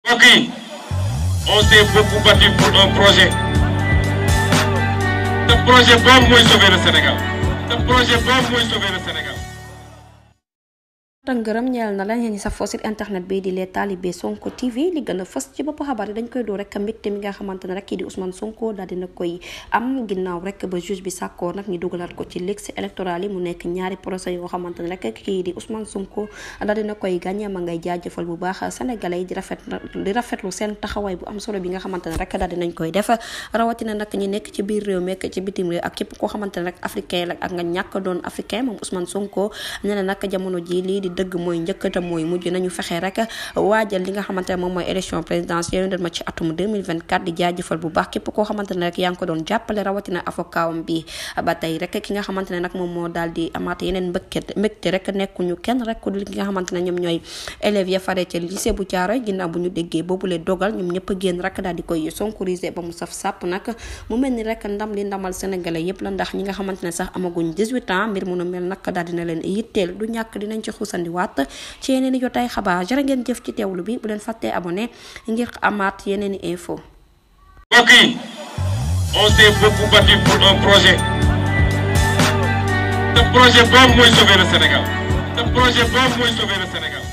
Ok, on s'est beaucoup battu pour un projet. Ce projet boobu mooy sauver le Sénégal. Ce projet boobu mooy sauver le Sénégal. ngërëm ñeel na la ñi sa site internet bi di les talibé Sonko TV li gën a fës ci bopp xabaar yi dañ koy doo rek mbégte mi nga xamante ne rek kii di Ousmane Sonko daal dina koy am ginnaaw rek ba juge bi sàkkoo nag ñu dugalaat ko ci liste électorale yi mu nekk ñaari procès yoo xamante ne rek kii di Ousmane Sonko daal dina koy gagné ma ngay jaajëfal bu baax sénégalais yi di rafetlu seen taxawaay bu am solo bi nga xamante ne rek daal dinañ koy def rawatina nag ñi nekk ci biir réew mekk ci bitim réew ak képp koo xamante ne rek africain la ak nga ñàkk doon africain moom Ousmane Sonko nee na nag jamono ji lii di dëgg mooy njëkkata mooy mujj nañu fexe rek waajal li nga xamante ne moom mooy élection présidentielle ñu ma ci atum 2024 di jaajëfal bu baax képp koo xamante ne rek yaa ngi ko doon jàppale rawatina avocawam bi ba tey rek ki nga xamante ne nag moom moo daal di amaat yeneen mbégte rek nekkuñu kenn rek ku dul ki nga xamante ne ñoom ñooy élèves ya fare ci lycée bu Thiaroye ginnaaw bu ñu déggee boobule dogal ñoom ñëpp a génn rek daal di koy sonkorisé ba mu saf sàpp nag mu mel ni rek ndam li ndamal sénégalais yëpp la ndax ñi nga xamante ne sax amaguñ 18 ans mbir mu nu mel nag daal dina leen yitteel du ñàkk dinañ ci xuusandiwaat ci yeneen i jotaay xabaar jërë ngeen jëf ci teewlu bi bu leen fàttee abonné ngir amaat yeneen i info. Ok, on s'est beaucoup battu pour un projet. Ce projet boobu mooy sauver le Sénégal. Ce projet boobu mooy sauver le Sénégal.